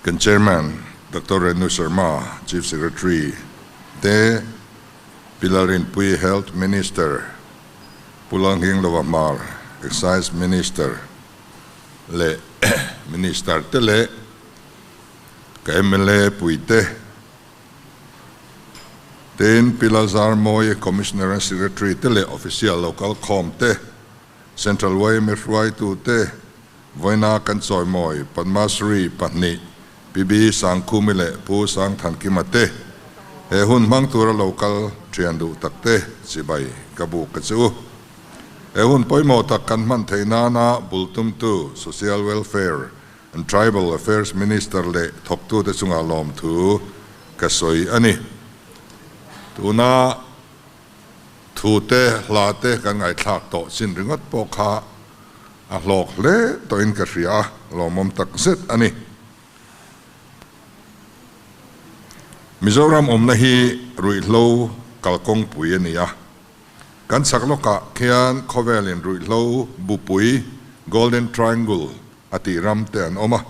Kan Chairman Doctor Renu Sharma, Chief Secretary te, Pi Lalrinpuii Health Minister, Pu Lalnghinglova Hmar Excise Minister leh Minister te leh ka mla puite tin Pi Lalzarmawii Commissioner and Secretary te leh Official local khawm te, Central yma hruaitute vawiina kan chawimawi Padma Shri pahnih PB Sangkhumi leh Pu Sangthankima te he hun hmang tura lo kal thian duh takte chibai ka buk a che u. He hun pawimawh tak kan hman theih nana bul tumtu Social Welfare and Tribal Affairs Minister leh thawktute chungah lawmthu ka sawi a ni. Tuna Thu te, hla te kan ngaihthlak tawh chin ringawt pawh kha a hlawk hle tawhin ka hria a, lawmawm tak zet a ni. Mizoram awmna hi ruihhlo kalkawngpui a ni a, kan chhak lawkah khian khawvelin ruihhlo bupui, Golden Triangle, a tih ram te an awm a.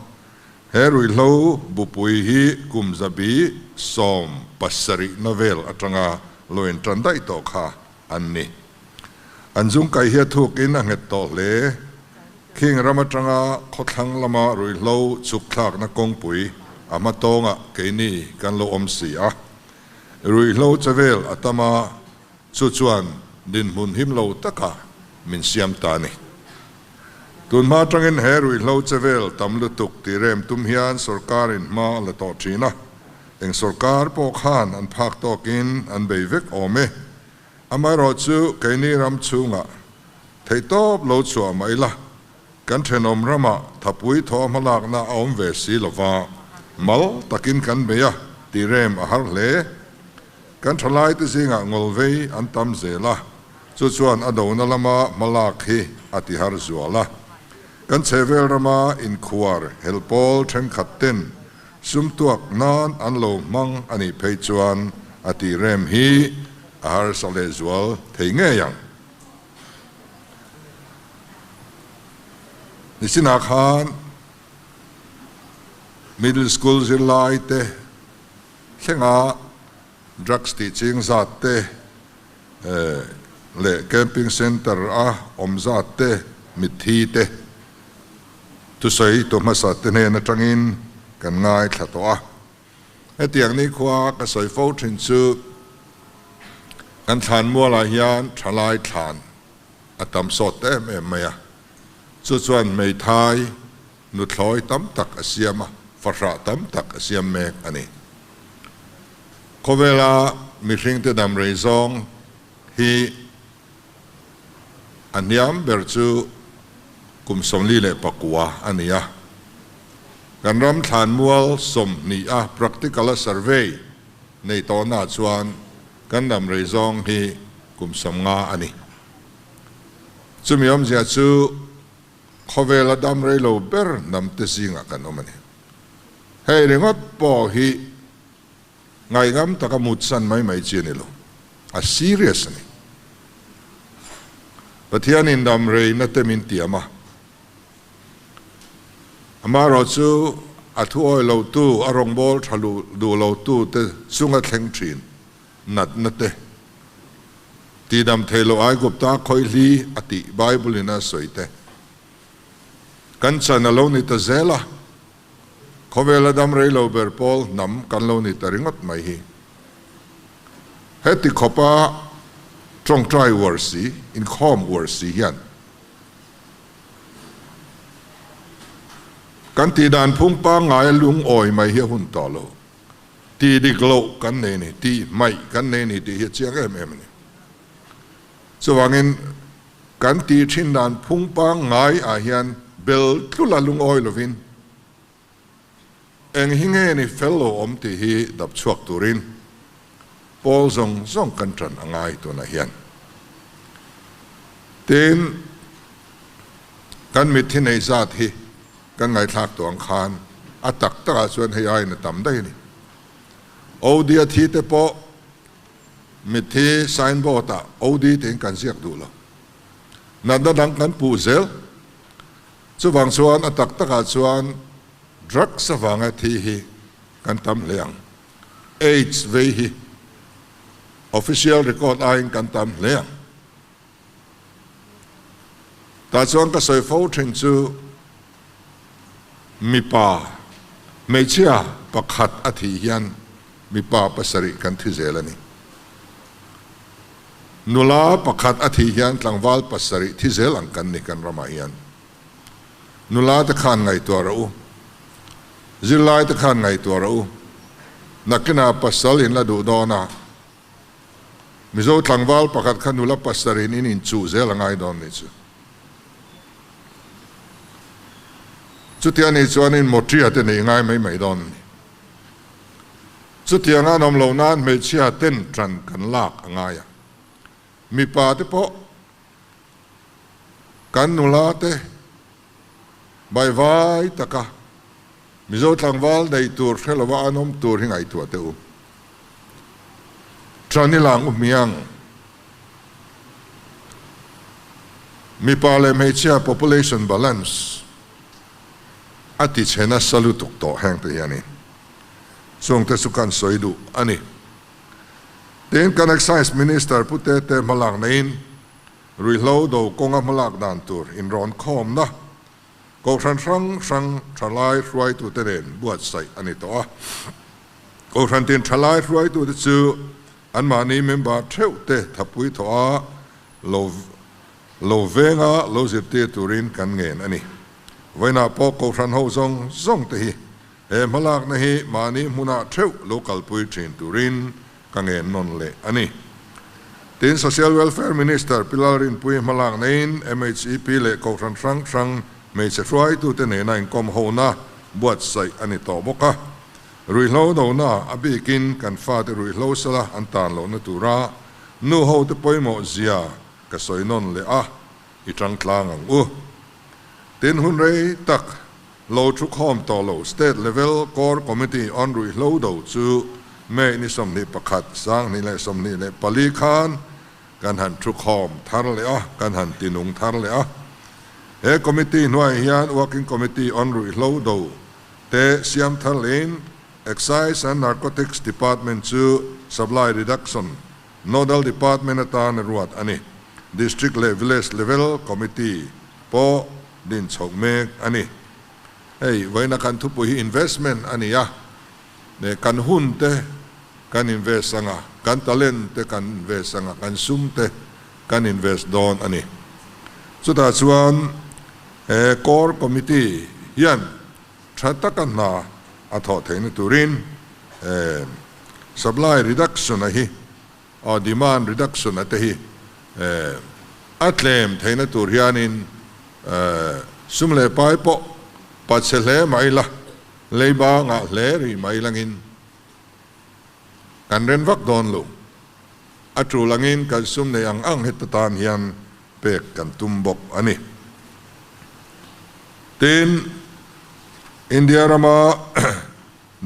He ruihhlo bupui hi kum zabi 70 na vel atanga lo intan daih tawh kha an ni. An zungkai hi a thukin a nghet tawh hle. Khing ram atanga khawthlang lama ruihhlo chhuk thlakna kawngpui a hma tawngah keini kan lo awm si a. Ruihhlo chevel a tam a, chu chuan dinhmun him lo takah min siam ta a ni. Tunhma atangin he ruihhlo chevel tam lutuk tih rem tum hian sorkarin hma a la tawh thin a, eng sorkar pawh khan an phak tawkin an bei vek awm e. Amaherawhchu keini ram chhungah theihtawp lo chhuah mah ila, kan thenawm ramah thapui thaw hmalakna a awm ve si lova, mal takin kan bei a tih rem a har hle. Kan thalaite zingah ngawlvei an tam zel a, chu chuan a dona lama hmalak hi a ti har zual a. Kan chhehvel rama inkhuar helpawl thenkhat ten sum tuak nan an lo hmang a nih phei chuan a tih rem hi a harsa lehzual thei ngei ang. Nichinah khan Middle School zirlaite Thlenga drugs tih ching zat te leh camping centre a awm zat te, mitthi te thusawi tu hmasa te hnen atangin kan ngaithla tawh a. Hetiang nikhua ka sawi fo thin chu kan thlan mualah hian thalai thlan a tam sawt em em mai a, chu chuan hmeithai Nuthlawi tam tak a siam a, fahrah tam tak a siam mek a ni. Khawvela mihringte dam rei zawng hi a hniam ber chu kum 49 a ni a. Kan ram thlanmual 20 a practical a survey nei tawhna chuan kan dam rei zawng hi kum 50 a ni. Chumi awmzia chu Khawvela dam rei lo ber hnam te zingah kan awm a ni. Hei ringawt pawh hi ngaihngam taka mutsan mai mai chi a ni lo. A serious a ni. Pathianin dam reina te min tiam a. Amaherawhchu a thu awi lotu, a rawngbâwl ṭha duh lotu te chunga thleng ṭhin natna te Tihdam thei lo Aigupta khawihli a tih Bible in a sawi te. Kan chan a lo ni ta zel a, khawvel a dam rei lo ber pawl hnam kan lo ni ta ringawt mai hi. Heti khawpa tawngtai uar si, inkhawm uar si hian kan tihdan phung pangngai a lungawi mai hi a hun tawh lo. Tih dik loh kan nei a ni, tih hmaih kan nei a ni tih hi a chiang em em a ni. Chuvangin kan tih thin dan phung pangngai ah hian bel tlula lungawi lovin eng hi nge ni fel lo awm tih hi dap chhuak turin pawl zawng zawng kan tan a ngai tunah hian. Tin, kan mitthi nei zat hi Kan ngaithlak tawh ang khan a tak takah chuan hei aiin a tam daih a ni. OD a thi te pawh mitthi signboard ah OD tiin kan ziak duh lo. Natna dang kan puh zel. Chuvang chuan a tak takah chuan Drugs avanga thi hi kan tam hle ang. Aids vei hi official record aiin kan tam hle ang. Tah chuan ka sawi fo thin chu mipa hmeichhia pakhat a thih hian mipa pasarih kan thi zel a ni. Nula pakhat a thih hian tlangval pasarih thi zel ang kan ni kan ramah hian. Nula te khan ngaihtuah rawh u. Zirlai te khan ngaihtuah rawh u. Nakinah pasal in la duh dawn a. Mizo tlangval pakhat kha nula pasarih in inchuh zel a ngai dawn nih chu. Chutia nih chuanin mawṭia te neih ngai mai mai dawn a ni. Chutianga an awm loh nan hmeichhia ten ṭan kan lak a ngai a. Mipa te pawh kan nula te baivai taka Mizo tlangval nei tur hre lova an awm tur hi ngaihtuah teh u. Ṭan i lang u hmiang. Mipa leh hmeichhia population balance a ti chhe nasa lutuk tawh heng te hianin chungte chu kan sawi duh a ni. Tin, kan Excise Minister Pu Tete hmalak neiin ruihhlo do kawnga hmalak dan tur inrawn khawmna Kohhran hrang hrang thalai hruaitute nen buatsaih a ni tawh a. Kohhran tin thalai hruaitute chu anmahni member theuhte thapui thawh a lo lo venga lo zirtir turin kan ngen a ni. Vawiinah pawh Kohhran ho zawng zawng te hi he hmalakna hi mahni hmunah theuh lo kalpui thin turin ka ngen nawn leh a ni. Tin, Social Welfare Minister Pi Lalrinpuii hmalak neiin MHEP leh Kohhran hrang hrang hmeichhe hruaitute nena inkawm hona buatsaih a ni tawh bawk a. Ruihhlo dona a bikin kan fate ruihhlo sala an tan lohna tura nu hote pawimawh zia ka sawi nawn leh a, i tang tlang ang u. Tin, hun rei tak Lo thu khawm tawh lo State Level Core Committee on Ruihhlo do chu May ni 21, 2024 khan kan han thu khawm thar leh a, kan han tinung thar leh a. He committee hnuaiah hian Working Committee on Ruihhlo do te siam thar lehin Excise and Narcotics Department chu Supply Reduction Nodal Department atan a ruat a ni. District leh Village Level Committee pawh din chhoh mek a ni. Hei vawiina kan thupui hi investment a ni a, ne kan hun te kan invest anga, kan talent te kan invest anga, kan sum te kan invest dawn a ni. Chutah chuan he core committee hian tha taka hna a thawh theihna turin supply reduction a hi Aw demand reduction a te hi a tlem theihna tur hianin sum leh pai pawh pachhe hle mai la, leiba ngah hle rih mai langin kan ren vak dawn lo. A tul angin kan sum nei ang ang heta tan hian pek kan tum bawk a ni. Tin, India rama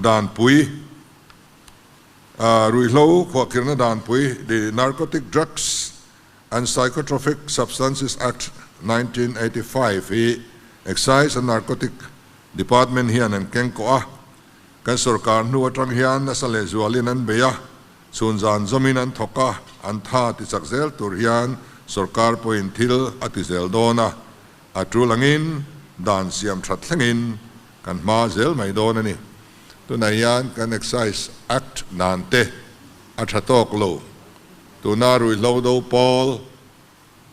danpui Ruihhlo khuahkhirhna danpui, The Narcotic Drugs and Psychotropic Substances Act, 1985 hi Excise and Narcotic Department hian an keng kawh a, kan sorkar hnu atang hian nasa leh zualin an bei a, chhun zan zawmin an thawk a, an tha ti chak zel tur hian sorkar pawhin thil a ti zel dawn a, a tul angin dan siam that thlengin kan hma zel mai dawn a ni. Tunah hian kan Excise Act nan te a tha tawk lo. Tuna ruihhlo do pawl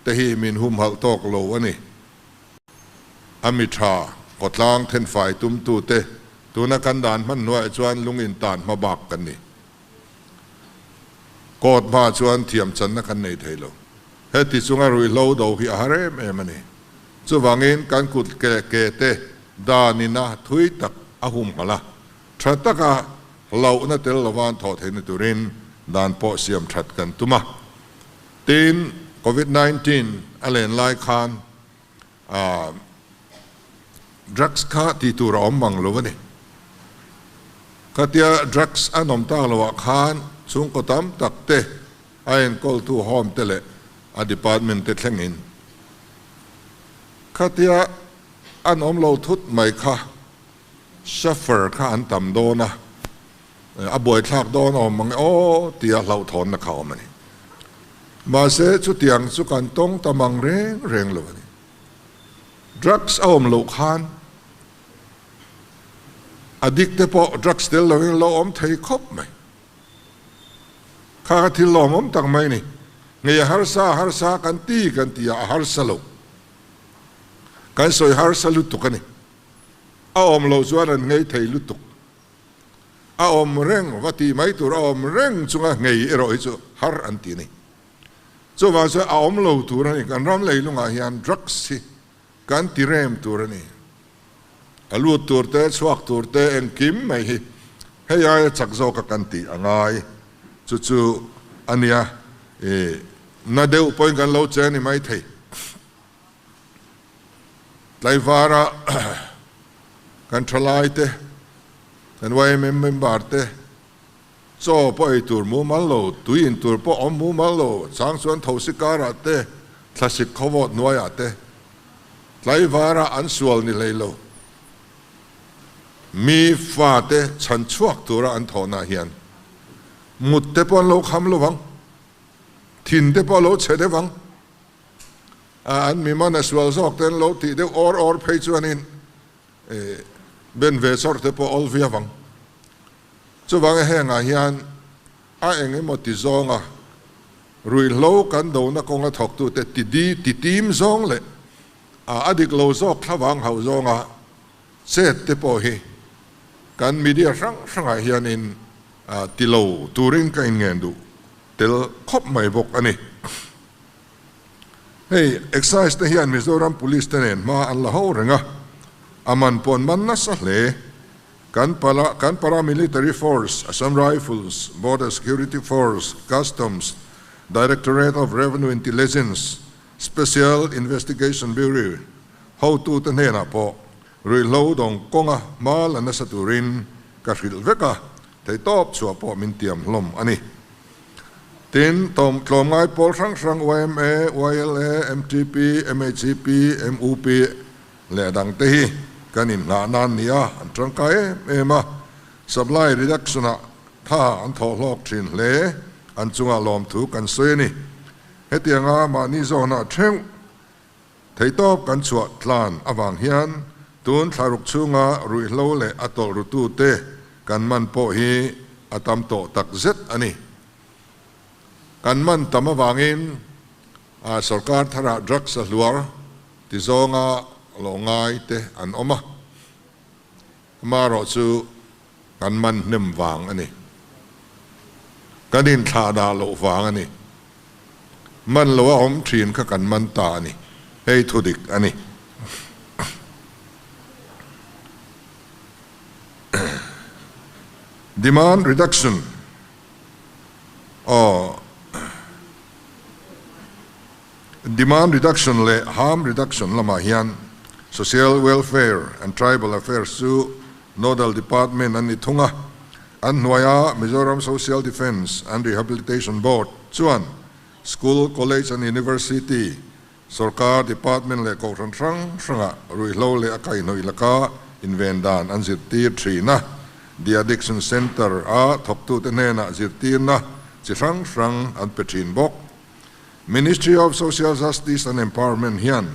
te hi min humhalh tawk lo a ni. A mi tha kawtlang thenfai tumtu te tuna kan dan hman hnuaiah chuan lung in tan hma bak kan ni. Court hma chuan thiam channa kan nei thei lo. Heti chunga ruihhlo do hi a har em em a ni. Chuvangin kan kut ke ke te danina thui tak a humhalh a, tha taka hlauhna tel lovan thawh theihna turin dan pawh siam that kan tum a. Tin, Covid 19 a len lai khan drugs kha tih tur a awm mang lo a ni. Khatia drugs an awm tak loah khan chhungkaw tam tak te a enkawltu home te leh a department te thlengin khatia an awm lo thut mai kha Suffer kha an tam dawn a, a buaithlak dawn awm ang e aw tia hlauhthawnna kha awm a ni. Mahse, chutiang chu kan tawng tam ang reng reng lo a ni. Drugs a awm loh khan addict te pawh drugs tel lovin an lo awm thei khawp mai. Kha kha thil lawmawm tak mai a ni. Ngei a harsa a harsa kan ti kan ti a, a harsa lo. Kan sawi harsa lutuk a ni. A awm loh chuan an ngei thei lutuk. A awm reng va tih mai tur a awm reng chunga ngei erawh hi chu har an ti a ni. Chuvang chuan a awm lo tur a ni. Kan ram leilungah hian drugs hi kan ti rem tur a ni. A lut tur te, chhuak tur te engkim mai hi hei aia chak zawka kan tih a ngai. Chu chu a nia i na deuh pawhin kan lo che a ni maithei. Tlaivara kan thalai te, kan yma member te chaw pawh ei tur mumal lo, tui in tur pawh awm mumal lo, chang chuan thosi karah te, thlasik khawvawt hnuaiah te tlaivara an sual ni hlei lo. Mi fate chhan chhuak tura an thawhna hian mut te pawh an lo kham lo vang, thin te pawh a lo chhe deuh vang. A an mi man a sual zawk te an lo tih deuh awr awr phei chuanin ben ve chawrh te pawh awl viau ang. Chuvanga hengah hian a eng emaw ti zawnga ruihhlo kan dona kawnga thawktute ti di ti tim zawng leh a a dik lo zawk thlavang hauh zawnga chet te pawh hi kan media hrang hrangah hianin ti lo turin ka inngen duh tel khawp mai bawk a ni. Hei Excise te hian Mizoram Police te nen hma an la ho reng a, a man pawh an man nasa hle. Kan pala kan Paramilitary Force, Assam Rifles, Border Security Force, Customs, Directorate of Revenue Intelligence, Special Investigation Bureau hotute hnenah pawh ruihhlo dawng kawnga hma la nasa turin ka hrilh vek a, theihtawp chhuah pawh min tiam hlawm a ni. Tin, tlawmngai pawl hrang hrang yma, YLA, MTP, MHCP, MUP leh dangte hi kan inhnah nan ni a, an tangkai em em a. Supply reduction-ah tha an thawh hlawk thin hle, an chungah lawmthu kan sawi a ni. Hetianga mahni zawnah theuh Theihtawp kan chhuah tlan avang hian tun thlaruk chhunga ruihhlo leh a tawlh rutute kan man pawh hi a tam tawh tak zet a ni. Kan man tam avangin sorkar tharah drugs a hluar ti zawnga lo ngai te an awm a, amaherawh chu kan man hnem vang a ni. Kan inthlah dah loh vang a ni. Man lo a awm thin kha kan man ta a ni. Hei thu dik a ni. Demand reduction aw Demand reduction leh harm reduction lamah hian Social Welfare and Tribal Affairs chu Nodal Department an ni thung a, an hnuaia Mizoram Social Defence and Rehabilitation Board chuan School, College and University, Sorkar Department leh Kohhran hrang hrangah ruihhlo leh a kaihhnawih laka inven dan an zirtir thin a, The Addiction Centre a thawktute hnenah zirtirna chi hrang hrang an pe thin bawk. Ministry of Social Justice and Empowerment hian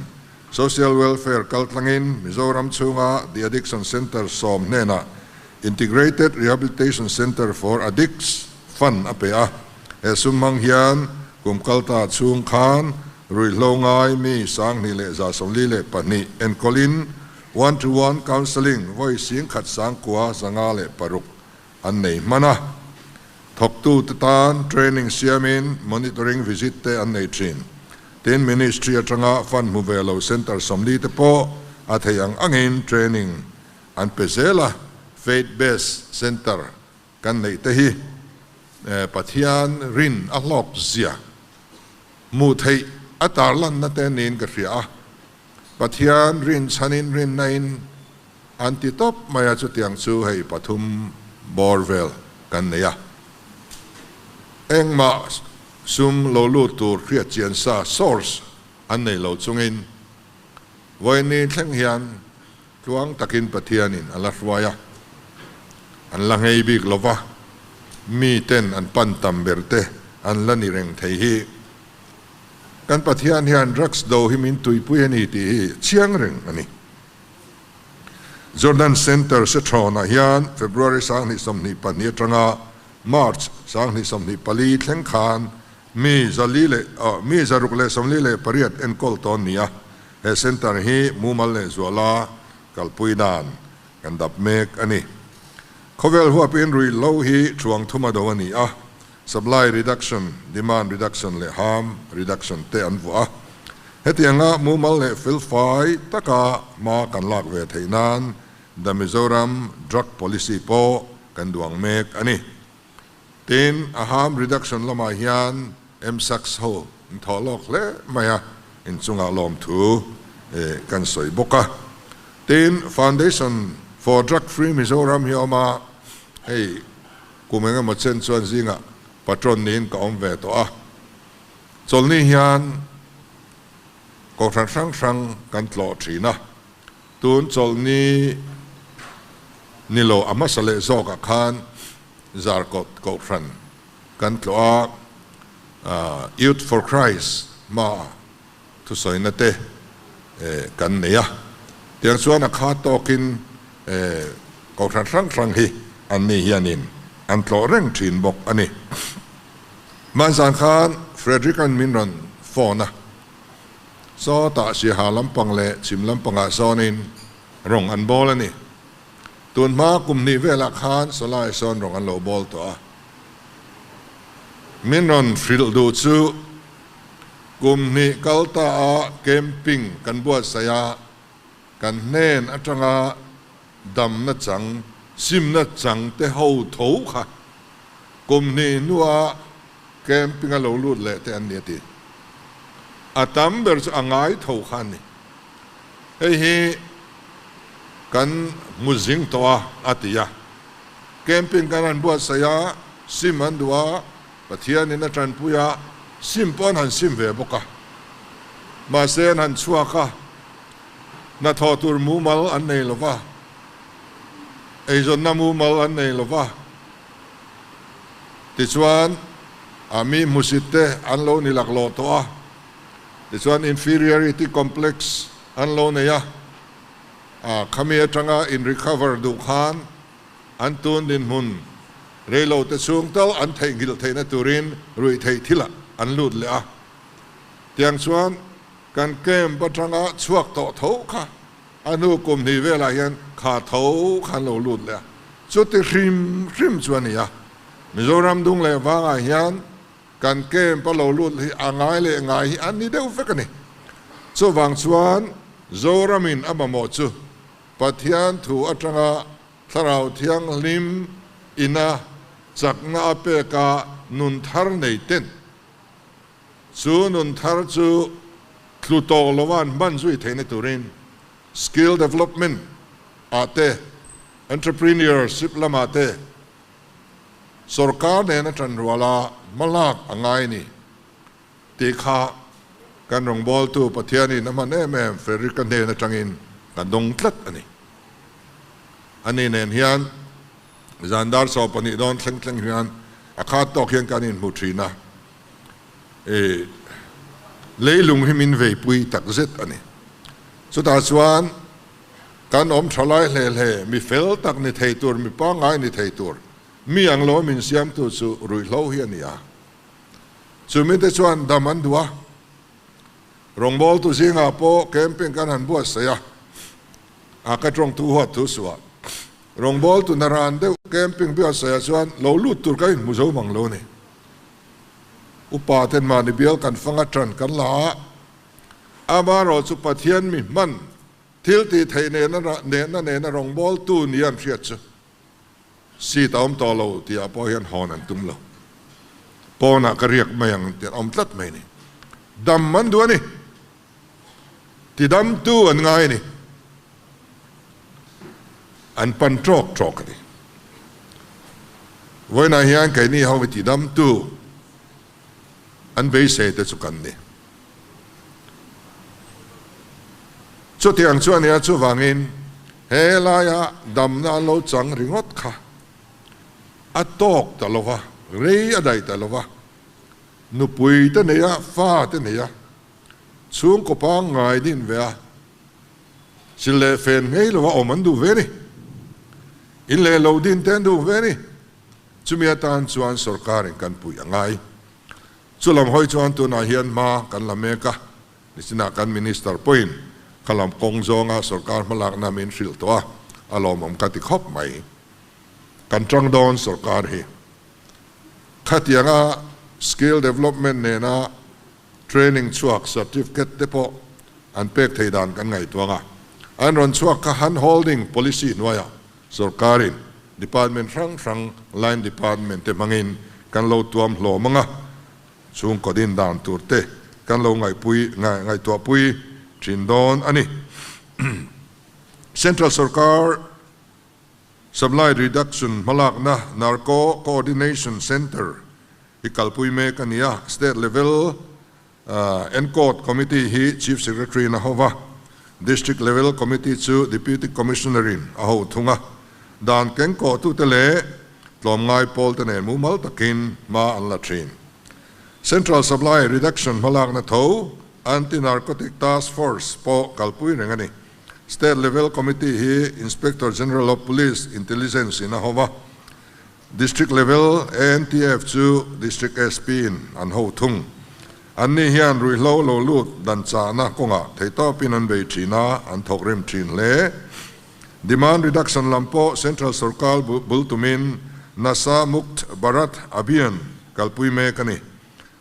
Social Welfare kaltlangin Mizoram chhunga The Addiction Centre sawm hnenah Integrated Rehabilitation Centre for Addicts fund a pe a. He sum hmang hian kum kalta chhung khan ruihhlo ngai mi 2142 enkawlin One to One Counselling vawi 1956 an nei hman a. Thawktute tan training siamin monitoring visit te an nei thin. Tin, Ministry atanga fund hmu ve lo Centre 40 te pawh a theih ang angin training an pe zel a. Faith Based Centre kan neih te hi Pathian rin a hlawk zia hmuh theih a tarlanna te niin ka hria a. Pathian rin chhanin rinna in an ti tawp mai a, chutiang chu hei pathum bawr vel kan nei a. Engmah sum lo lut tur hriat chian sa, source, an nei lo chungin vawiin ni thleng hian. Tluang takin Pathianin a la hruai a, an la nghei bik lo va, miten an pan tam ber te an la ni reng thei hi. Kan Pathian hian drugs do hi min tuipui a ni tih hi chiang reng a ni. Jordan Centre Sethrawnah hian February 2022 atanga March 2024 thleng khan mi zali leh mi 648 enkawl tawn ni a, he centre hi mumal leh zuala kalpui dan kan dap mek a ni. Khawvel huapin ruihhlo hi thuang thuma do a ni a, supply reduction, demand reduction leh harm reduction te an vuah a. Hetianga mumal leh felfai taka hma kan lak ve theih nan The Mizoram Drug Policy pawh kan duang mek a ni. Tin, a harm reduction lamah hian MSACS ho an thawh lawk hle mai a, inchungah lawmthu kan sawi bawk a. Tin, Foundation for Drug Free Mizoram hi a awm a, hei kum engemaw chen chuan zingah patron niin ka awm ve tawh a. Chawlhni hian kohhran hrang hrang kan tlawh thin a, tun chawlhni ni lo a hmasa leh zawkah khan Zarkawt kohhran kan tlawh a, Youth for Christ hmaah thusawina te kan nei a, tiang chuan a kha tawkin kohhran hrang hrang hi anni hianin an tlawh reng thin bawk a ni. Hmanzan khan Frederick-a'n min rawn phone a, sawtah Siaha lampang leh Chhim lampangah sawnin rawng an bawl a ni. Tun hma kum hnih velah khan Salai sawn rawng an lo bawl tawh a. Min rawn hrilh duh chu kum hnih kal ta a camping kan buatsaih a, kan hnen atanga damna chang, simna chang te ho tho kha kum hnih hnua camping a lo lut leh te an ni a ti. A tam ber chu a ngai tho kha an ni. Hei hi kan hmu zing tawh a, a ti a. Camping kan han buatsaih a, sim an duh a, Pathianin a tanpui a, sim pawh an han sim ve bawk a. Mahse an han chhuak a, hnathawh tur mumal an nei lo va, eizawnna mumal an nei lo va. Tichuan, a mi hmusit te an lo ni laklawh tawh a. Tichuan inferiority complex an lo nei a, khami atanga in recover duh khan an tun dinhmun reilo te chhung tal an theihnghilh theihna turin ruihtheih thilah an lut leh a. Tiang chuan kan camp atanga chhuak tawh tho kha a hnu kum hnih velah hian kha tho kha an lo lut leh a. Chuti hrim hrim chu a ni a. Mizoram dung leh vangah hian Kan camp a lo lut hi a ngai leh ngai hi an ni deuh vek a ni. Chuvang chuan Zoramin a mamawh chu Pathian thu atanga Thlarau Thianghlim ina chakna a pek a nun thar nei ten chu nun thar chu tlu tawh loa an hman zui theihna turin skill development ah te, entrepreneurship lamah te, Sorkar nena ṭanruala hmalak a ngai ni tih kha kan rawngbawltu Pathianin a hman em em Frederick-a hnen aṭangin kan dawng tlat a ni. Ani nen hian zan dar 12 dawn thleng thleng hian a khat tawk hian kan inhmu ṭhin a, i leilung hi min veipui takzet a ni. Chutah chuan Kan awm tha lai hle hle, mi fel tak ni thei tur, mi pangngai ni thei tur, mi ang lo min siamtu chu ruihhlo hi a ni a. Chu mite chuan dam an duh a. Rawngbawltu zingah pawh camping kan han buatsaih a, a ka tawngtu huat thu suh a. Rawngbawltu hna ran deuh camping buatsaihah chuan lo lut tur kan inhmu zo mang lo ni. Upa ten mahni bial kan fanga tan kan la a, amaherawh chu Pathian mi hman Thil tih theih nena nehna nena rawngbawltu ni an hriat chu seat a awm tawh lo tih ah pawh hian hawn an tum lo. Pawnah ka riak mai ang tih an awm tlat mai ni. Dam an duh a ni. Tidamtu an ngai a ni. An pan tawk tawk a ni. Vawiinah hian keini ho hi tidamtu an beisei te chu kan ni. Chutiang chu a nia, chuvangin He laia damna an lo chang ringawt kha a tawk ta lo va, rei a daih ta lo va, nupui te nei a, fa te nei a, chhungkaw pangngai din ve a, sil leh fen ngei lova awm an duh ve ni. In leh lo din te an duh ve ni. Chumi atan chuan sorkarin kan puih a ngai. Chu lam hawi chuan tunah hian hma kan la mek a, nichinah kan Minister pawhin kha lam kawng zawnga sorkar hmalakna min hrilh tawh a, a lawmawm ka ti khawp mai. Kan tang dawn sorkar hi khatianga skill development nena training chhuak certificate te pawh an pek thei dan kan ngaihtuang a, an rawn chhuak kha hand holding policy hnuaiah Sorkarin department hrang hrang, line department te hmangin kan lo tuam hlawm ang a, chhungkaw din dan tur te kan lo ngaihpui, ngaihtuahpui thin dawn a ni. Central sorkar Supply Reduction hmalakna Narco Coordination Centre hi kalpui mek a ni a, State level Encode Committee hi Chief Secretary in a ho va, District Level Committee chu Deputy Commissioner in a ho thung a. Dan kengkawhtute leh tlawmngai pawlte nen mumal takin hma an la thin. Central Supply Reduction hmalakna tho Anti-Narcotic Task Force pawh kalpui reng a ni. State Level Committee hi Inspector General of Police Intelligence in a ho va. District level ANTF chu District SP in an ho thung. An ni hian ruihhlo lo lut dan chahna kawngah theihtawpin an bei thin a, an thawk rim thin hle. Demand reduction lam pawh Central sorkar bul tumin Nasha Mukt Bharat Abhiyan kalpui mek a ni.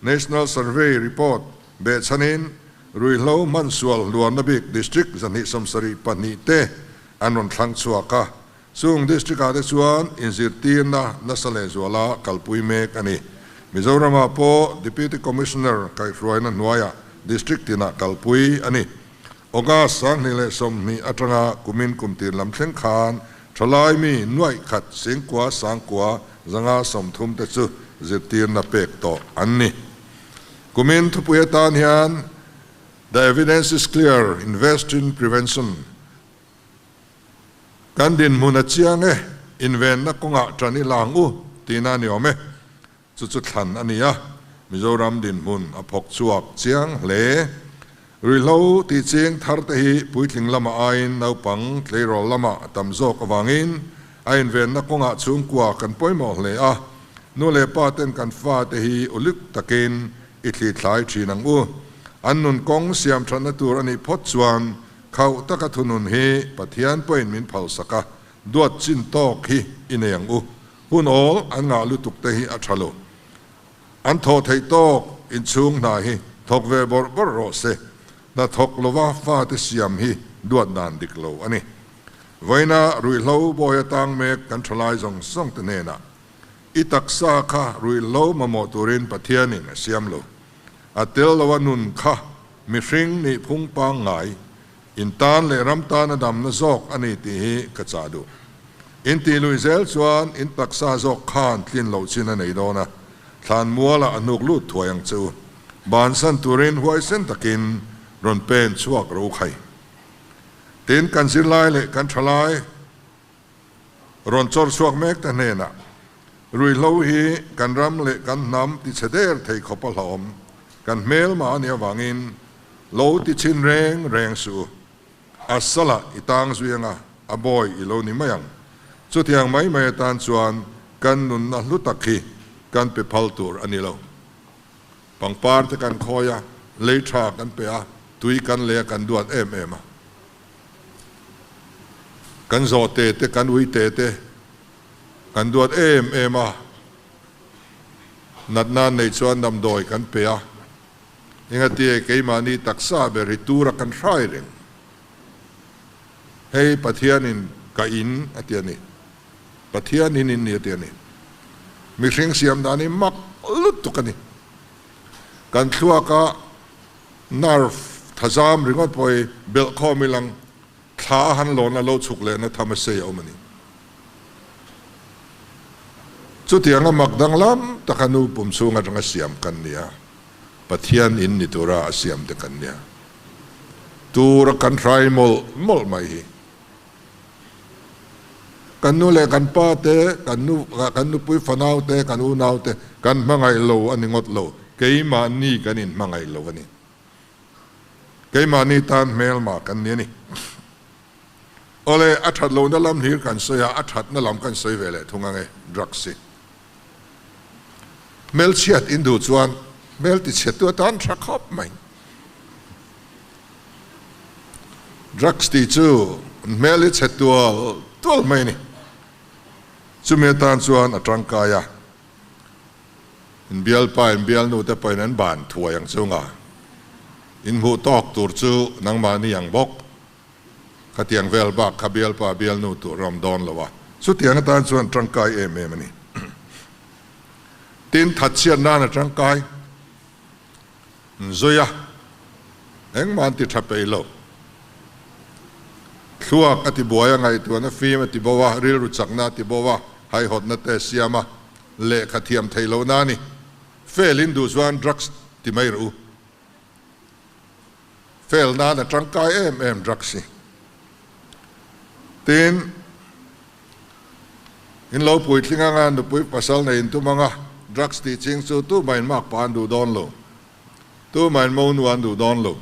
National Survey report behchhanin ruihhlo hmansual hluarna bik District 272 te an rawn thlang chhuak a. Chung district ah te chuan inzirtirna nasa lehzuala kalpui mek a ni. Mizoramah pawh Deputy Commissioner kaihhruaina hnuaiah district tinah kalpui a ni. August 2020 atanga kumin kumtir lam thleng khan thalai mi nuaih khat singkua sangkua zanga 30 te chu zirtirna pek tawh an ni. Kumin thupui atan hian The evidence is clear, invest in prevention. Kan dinhmun a chiang e, invenna kawngah ṭan i lang u tihna a ni awm e. Chu chu thlan a ni a, Mizoram dinhmun a phawk chhuak chiang hle. Ruihhlo tih ching thar te hi puitling lama aiin naupang tleirawl lama a tam zawk avangin a invenna kawngah chhungkua kan pawimawh hle a, nu leh pa ten kan fate hi ulik takin i thlithlai ṭhin ang u. An nun kawng siam ṭhatna tur a nih phawt chuan Khauh taka thunun hi Pathian pawhin min phalsak a, duat chin tawk hi i nei ang u. Hun awl an ngah lutuk te hi a tha lo. An thawh theih tawk inchhung hna hi thawk ve bawrh bawrh rawh se. Hna thawk lova fate siam hi duat dan dik lo a ni. Vawiina ruihhlo bawi atang mek kan thalai zawng zawng te hnenah i taksa kha ruihhlo mamawh turin Pathianin a siam lo. A tel loa nun kha Mihring nih phung pangngai, in tan leh ram tana damna zawk a ni tih hi ka chah duh. In tih lui zel chuan in taksa zawk khan tlin loh chin a nei dawn a, thlan mualah a hnuk lut thuai ang che u. Bansan turin huaisen takin rawn pen chhuak ro khai. Tin, kan zirlai leh kan thalai rawn chawr chhuak mek te hnenah ruihhlo hi kan ram leh kan hnam ti chhe der thei khawp a hlauhawm kan hmelma a nih avangin lo ti chhin reng reng suh u. A salah i tang zui anga a bawi i lo ni mai ang. Chutiang mai mai atan chuan kan nunna hlu tak hi kan pe phal tur a ni lo. Pangpar te kan khawi a, lei tha kan pe a, tui kan lei a kan duat em em a. Kan zawh te te, kan ui te te kan duat em em a, natna an neih chuan damdawi kan pe a, engatie keimahni taksa ber hi tura kan hrai reng. Hei Pathianin ka in a ti a ni, Pathianin in ni a ti a ni. Mihring siam dan hi mak lutuk a ni. Kan thluaka Nerve thazam ringawt pawh hi belh khawm i lang, thla a han lawn a lo chhuk lehna tham a sei a awm a ni. Chutianga mak danglam taka nu pum chhung atanga siam kan ni a, Pathian in ni tura a siam te kan nia. Tura kan hrai mawlh mawlh mai hi. Kan nu leh kan pa te, kan nu, kan nupui fanau te, kan unau te kan hmangaih lo a ni ngawt lo, keimahni kan inhmangaih lo a ni. Keimahni tan hmelma kan ni a ni. Awle, a that lohna lam hlir kan sawi a, a thatna lam kan sawi ve leh thung ang e, drugs hi. Hmelchhiat in duh chuan hmel tichhiattu atan tha khawp mai. Drugs tih chu hmel hi chhe tual tual mai a ni. Chumi atan chuan a tangkai a, inbialpa inbialnu te pawhin an ban thuai ang chunga inhmuh tawk tur chu nangmahni ang bawk. Khatiang vel bak kha bialpa bialnu tur a awm dawn lo a, chutiang atan chuan tangkai em em a ni. Tin, thatchhiat nan a tangkai zui a, engmah an ti tha peih lo. Thluak a ti buai a, ngaihtuahna fim a ti bo a, rilru chakna a ti bo a, haihawtna te a siam a, lehkha thiam theih lohna a ni. Fail in duh chuan drugs ti mai rawh u. Fail nan a tangkai em em drugs hi. Tin, in lo puitling anga nupui pasal nei in tum anga drugs tih ching chu tumah in mak pah an duh dawn lo. Tumah in monu an duh dawn lo.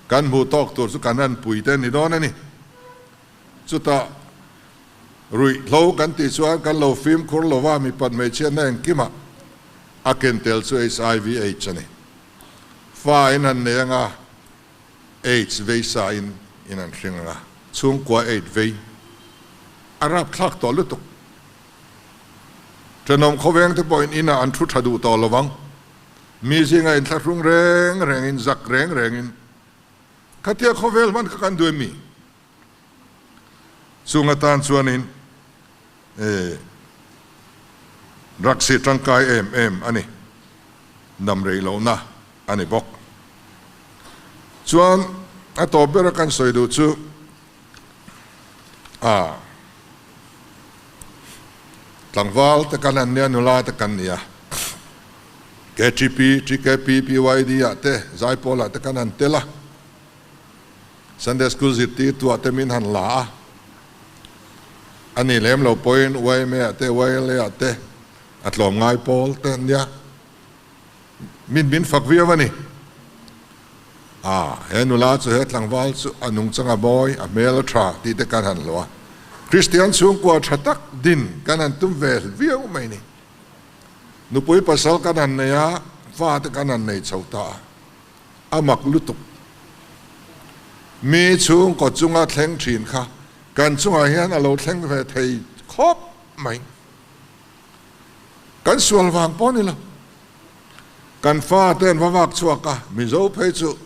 Kan hmuh tawk tur chu kan han pui te ni dawn a ni. Chutah ruihhlo kan tih chuan kan lo fimkhur lova mipat hmeichhiatna engkimah a ken tel chu HIV AIDS a ni. Fa in han nei anga AIDS vei sa in in an hring anga chhungkua AIDS vei a rapthlak tawh lutuk. Thenawm khawveng te pawhin inah an thu tha duh tawh lovang. Mi zinga inthlahrung reng rengin zak reng rengin khatia khawvel hman kha kan duh em mi? Chung atan chuanin drugs hi tangkai em em a ni, dam rei lohna a ni bawk. Chuan a tawp bera kan sawi duh chu a tlangval te kan an nia, nula te kan ni a, KTP, TKP, PYD ah te, Zaipawl ah te kan han tel a. Sunday School zirtirtu ah te min han la a, a ni lem lo pawhin YMA ah te YLA ah te a tlawm ngai pawl te an nia, min min fak viau a ni. A, he nula chu he tlangval chu a nungchang a mawi, a hmel a tha tih te kan han hlawh a, Kristian chhungkua tha tak din kan han tum ve viau mai ni. Nupui pasal kan han nei a, fa te kan han nei chho ta a. A mak lutuk. Mi chhungkaw chunga thleng thin kha kan chungah hian a lo thleng ve thei khawp mai. Kan sual vang pawh ni lo. Kan fa te an va vak chhuak a, Mizo phei chu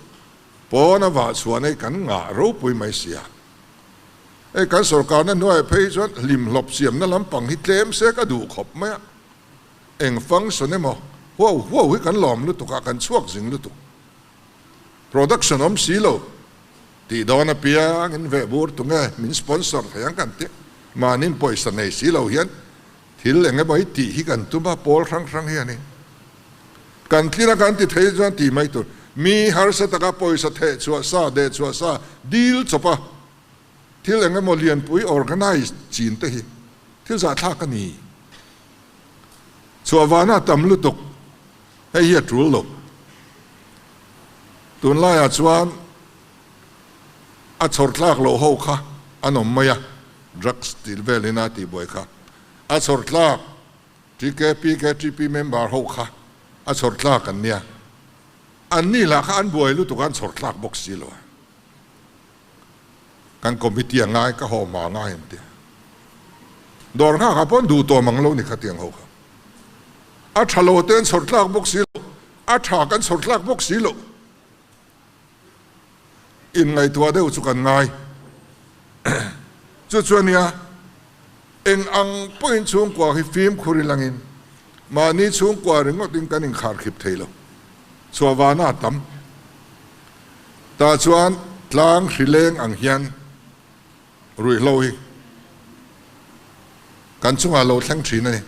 pawn a vah chhuah nei kan ngah ropui mai sia. Hei kan sorkarna hnuaiah phei chuan hlimhlawp siamna lampang hi tlem se ka duh khawp mai a. Eng function emaw huau huau hi kan lawm lutuk a, kan chhuak zing lutuk. Production awm si lo tih dawn apiang in veh bur tunge min sponsor thei ang kan ti. Mahni pawisa nei si lo hian thil eng emaw hi tih hi kan tum a, pawl hrang hrang hi a ni. Kan tlin a kan ti thei chuan tih mai tur. Mi harsa taka pawisa theh chhuah sa, deh chhuah sa, dil chawp a thil eng emaw lianpui organize chin te hi thil zahthlak a ni. Chhuah vana tam lutuk hei hi a tul lo. Tunlaiah chuan a chhawr tlak loh ho kha an awm mai a, drugs tih velin a tihbuai kha a chhawr tlak TKP, KTP member ho kha a chhawr tlak an nia. Anni lah kha an buai lutuk a, an chhawr tlak bawk si lo a. Kan committee a ngai ka haw hma ngai an ti. Dawr nghak ah pawh duh tawh mang lo ni kha tiang ho kha. A tha lo te an chhawr tlak bawk si lo, a tha kan chhawr tlak bawk si lo. In ngaihtuah deuh chu kan ngai. Chu chu ania eng ang pawhin chhungkua hi fimkhur ilangin mahni chhungkua ringawtin kan inkharkhip thei lo. Chhuahvana a tam. Tah chuan tlang hrileng ang hian ruihhlo hi kan chungah lo thleng thin a ni.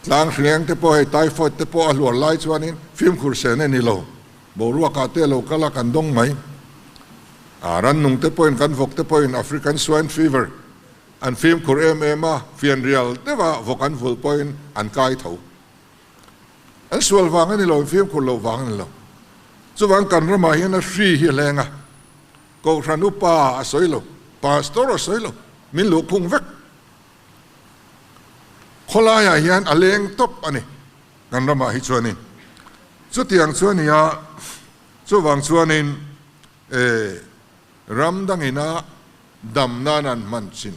Tlang hrileng te pawh hei typhoid te pawh a hluar lai chuanin fimkhur sen a ni lo. Boruakah te lo kal a kan dawng mai. A rannung te pawhin kan vawk te pawhin African swine fever. An fimkhur em em a, fianrial deuha vawk an vulh pawhin an kai tho. An sual vang a ni lo, an fimkhur loh vang a ni lo. Chuvang kan ramah hian a hri hi a hleng a, Kohhran upa a sawi lo, Pastor a sawi lo, min luhkhung vek. Khawlaiah hian a leng tawp a ni kan ramah hi chuanin. Chutiang chu a ni a, chuvang chuanin e ram dangina dam nan an hman chin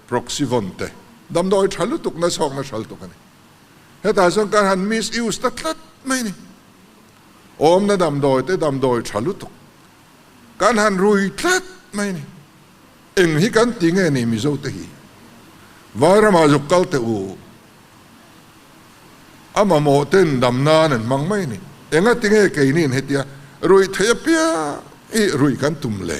Proxyvon te damdawi tha lutuk na chhawkna hral tuk a ni. Hetah chuan kan han misuse ta tlat mai a ni. Awmna damdawi te damdawi tha lutuk kan han rui tlat mai a ni. Eng hi kan ti nge ni Mizo te hi? Vairamah zuk kal teh u. A mamawh ten dam nan an hmang mai a ni. Enga ti nge keini'n hetia ruih theih apiang hi ruih kan tum le?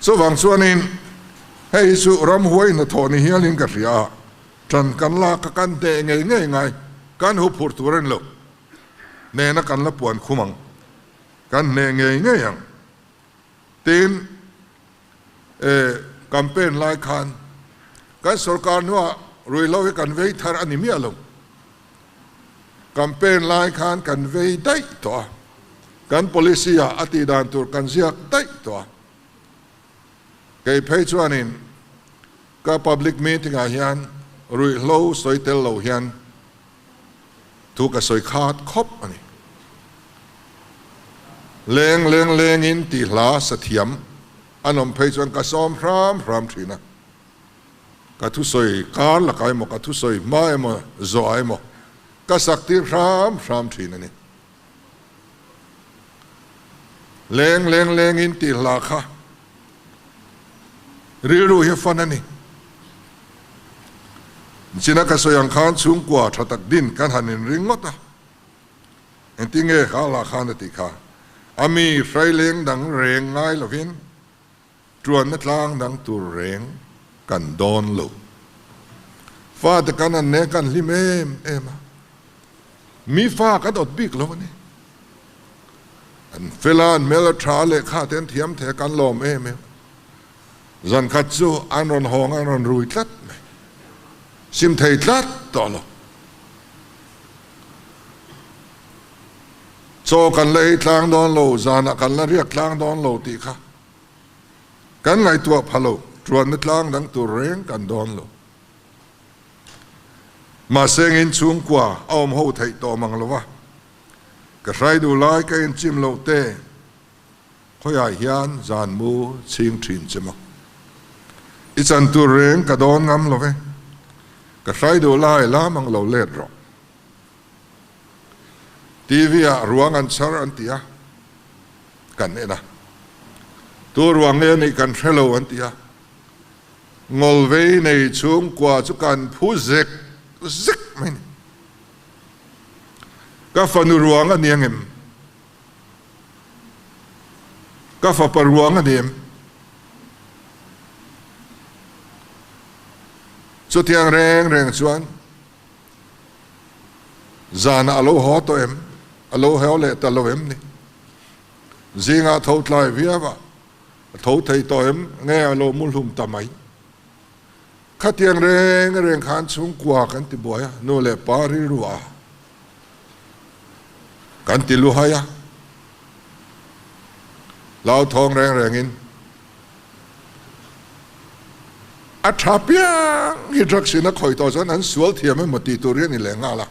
Chuvang chuanin hei hi chu ramhuai hnathawh ni hialin ka hria a, ṭan kan lak a kan hneh ngei ngei ngai, kan huphurh tur a ni lo. Hnehna kan la puan khum ang. Kan hneh ngei ngei ang. Tin, e, campaign lai khan kan sorkar hnuah ruihhlo hi kan vei thar a ni miah lo. Campaign lai khan kan vei daih tawh a, kan policy ah a tih dan tur kan ziak daih tawh a. Kei phei chuanin ka public meeting ah hian ruihhlo sawi tel lo hian Thu ka sawi khat khawp a ni. Leng leng lengin tih hla sa thiam an awm phei chuan ka sawm hram hram thin a. Ka thusawi kar lakah emaw, ka thusawi hma emaw, zawhah emaw ka sak tir hram hram thin a ni. Leng leng lengin tih hla kha Rilru hi fan a ni. China ka sawi ang khan chhungkua tha tak din kan han inring ngawt a. Engtin nge kha lah khan a tih kha? A mi hraileng dang reng ngai lovin tuanna tlang dang tur reng kan dawn lo. Fate kan an ne kan hlim em em a. Mi fa kan awt bik lo a ni. An fel a, an hmel a tha a, lehkha te an thiam thei a, kan lawm em em. Zan khat chu an rawn hawng a, an rawn rui tlat mai. Sim thei tlat tawh lo. Chaw kan la ei tlang dawn lo, zanah kan la riak tlang dawn lo tih kha kan ngaihtuah pha lo, tuanna tlang dang tur reng kan dawn lo. Mahse ngin chhungkua a awm ho theih tawh mang lo va. Ka hrai duh lai ka inchim loh te khawiah hian zan mu chhing thin che maw? I chan tur reng ka dawn ngam lo ve. Ka hrai duh lai lam ang lo let rawh. TV ah ruang an chhar an ti a, kan en a. Tu ruang nge nih kan hre lo an ti a. Ngawlvei nei chhungkua chu kan phu zek zek mai a ni. Ka fanu ruang a ni ang em? Ka fapa ruang a ni em? Chutiang reng reng chuan zanah a lo haw tawh em? A lo haw leh ta lo em ni? Zingah tho tlai viau a, a tho thei tawh em? Nge a lo mu hlum ta mai? Khatiang reng reng khan chhungkua kan ti buai a, nu leh pa rilru a kan ti luhai a, hlauthawng reng rengin a tha piang hi drugs in a khawih tawh chuan an sual thiam emaw tih tur hi a ni leh nghal a.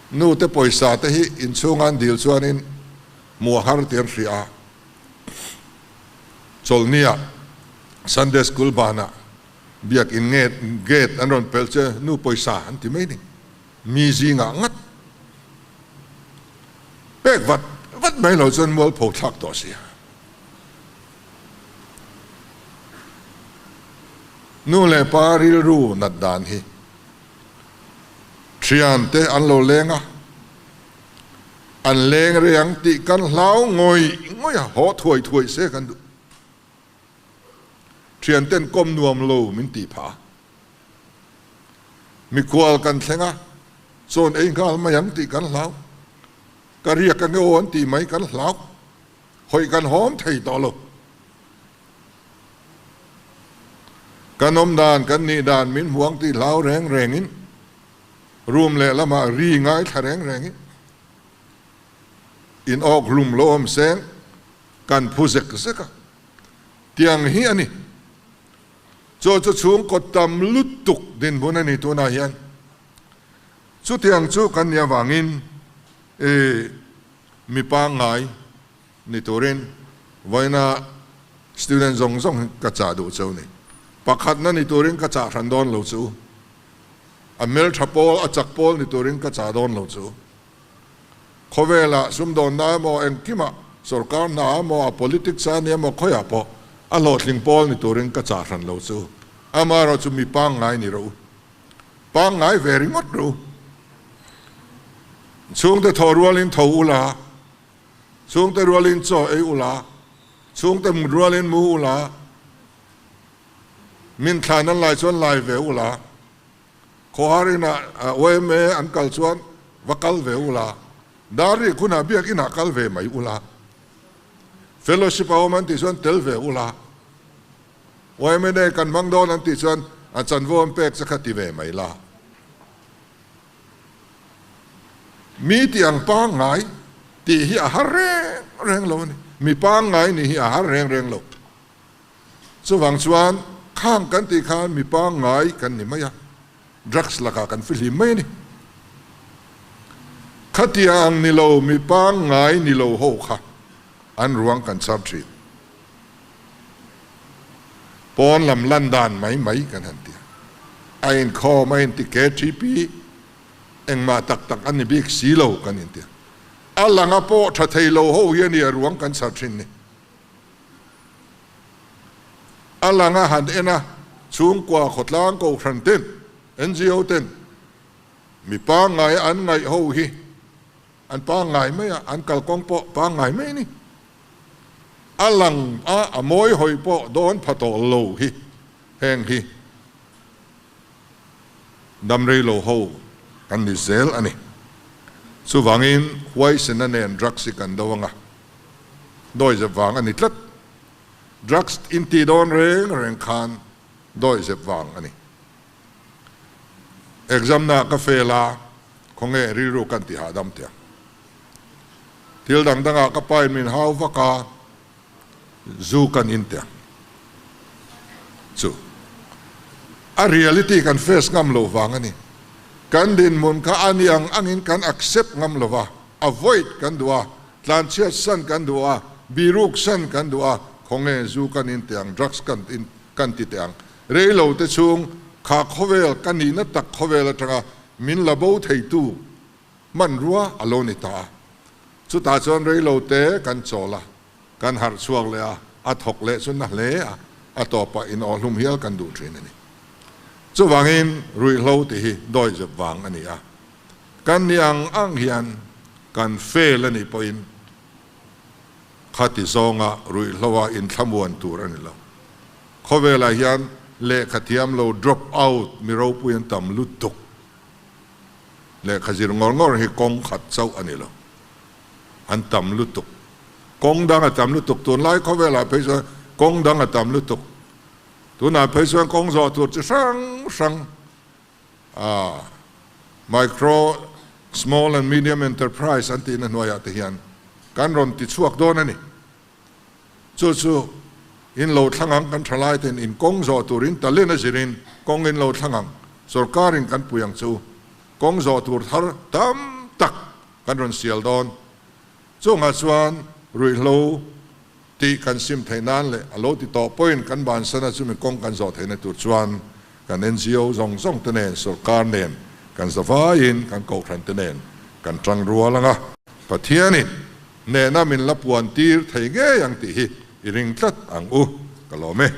Nu te pawisa te hi inchhunga an dil chuanin hmuh a har tih an hria a. Chawlhnia Sunday School banah biakin nge gate an rawn pelh che nu pawisa an ti mai ni. Mi zingah ngat pek vat vat mai lo chuan mualpho thlak tawh sia. Nu leh pa rilru nat dan hi thian te an lo leng a. An leng rei ang tih kan hlau ngawih ngawih a, haw thuai thuai se kan duh. Thianten kawm nuam lo min tih phah a. Mikhual kan thleng a, chawn ei nghal mai ang tih kan hlau. Ka riak ange aw an tih mai kan hlau. Hawi kan hawm thei tawh lo. Kan awm dan, kan nih dan min hmuang tih hlau reng rengin, room lehlamah ri ngaithla reng rengin, in awk hlum lo awm seng kan phu zek zek a, tiang hi a ni. Chaw chu chhungkaw tam lutuk dinhmun a ni tunah hian. Chutiang chu kan nih avangin i mi pangngai ni turin vawiina student zawng zawng hi ka chah duh cheu ni. Pakhatna ni turin ka chah hran dawn lo chu. A hmeltha pawl, a chak pawl ni turin ka chah dawn lo chu. Khawvelah sumdawnna emaw engkimah, sorkar hna emaw, a politics a ni emaw khawiah pawh a hlawhtling pawl ni turin ka chah hran lo chu. Amaherawh chu mi pangngai ni rawh u. Pangngai ve ringawt rawh u. Chhungte thaw rualin tho ula, chhungte rualin chaw ei ula, chhungte mut rualin mu ula, min thlan an lai chuan lai ve ula, Khawhar inah yma an kal chuan va kal ve ula, Dari khunah biakinah kal ve mai ula, Fellowship a awm an tih chuan tel ve ula, yma nei kan hmang dawn an tih chuan a chanvo an pek che kha ti ve mai la. Mi tih ang pangngai tih hi a har reng reng lo a ni. Mi pangngai nih hi a har reng reng lo. Chuvang chuan khang kan tih khan mi pangngai kan ni mai a, drugs lakah kan fihlim mai a ni. Khatiang ang ni lo mi pangngai ni lo ho kha an ruang kan char thin. Pawn lam lan dan mai mai kan han ti a, a inkhawm a inti KTP engmah tak tak a ni bik si lo kan inti a. A langa pawh tha thei lo ho hi a ni a ruang kan char thin ni. A lang a han en a, chhungkua khawtlang kohhran ten, NGO ten mi pangngai an ngaih ho hi an pangngai mai a, an kalkawng pawh pangngai mai a ni. A lang a, a mawi hawi pawh dawn pha tawh lo hi heng hi dam rei lo ho kan ni zel a ni. Chuvangin huaisena nen drugs hi kan do anga. Dawihzep vang a ni tlat. Drugs in ti dawn reng reng khan dawihzep vang a ni. Exam na ka fail a, khawnge rilru kan ti hahdam teh ang. Thil dang dangah ka pain min hau vak a, zu kan in teh ang. Chu a reality kan face ngam lo vang a ni. Kan dinhmun kha a ni ang angin kan accept ngam lo va, avoid kan duh a, Tlanchhiat san kan duh a, biruk san kan duh a, khawnge zu kan in teh ang, drugs kan in kan ti teh ang. Rei lo te chhung kha khawvel ka nihna tak khawvel atanga min la bo theitu hmanrua a lo ni ta a. Chutah chuan rei lo te kan chawl a, kan harh chhuak leh a, a thawk leh chu na hle a, a tawpah inawhhlum hial kan duh thin a ni. Chuvangin ruihhlo tih hi dawihzep vang a ni a. Kan ni ang ang hian kan fail a nih pawhin khati zawnga ruihhloa inthlamuan tur a ni lo. Khawvelah hian lehkha thiam lo drop out mi ropui an tam lutuk. Lehkha zir ngawr ngawr hi kawng khat chauh a ni lo. An tam lutuk. Kawng dang a tam lutuk. Tunlai khawvelah phei chuan kawng dang a tam lutuk. Tunah phei chuan kawng zawh tur chi hrang hrang A Micro, Small and Medium Enterprise an tihna hnuaiah te hian kan rawn ti chhuak dawn a ni. Chu chu in lo thlang ang, kan thalai ten in kawng zawh turin talent a zirin kawng in lo thlang ang, sorkarin kan pui ang chu kawng zawh tur thar tam tak kan rawn sial dawn. Chungah chuan ruihhlo tih kan sim theih nan leh a lo ti tawh pawhin kan bansana chumi kawng kan zawh theihna tur chuan kan NGO zawng zawng te nen, sorkar nen, kan zavaiin kan kohhran te nen kan tang rual ang a. Pathianin nehna min la puan tir thei ngei ang tih hi i ring tlat ang u, ka lawm e.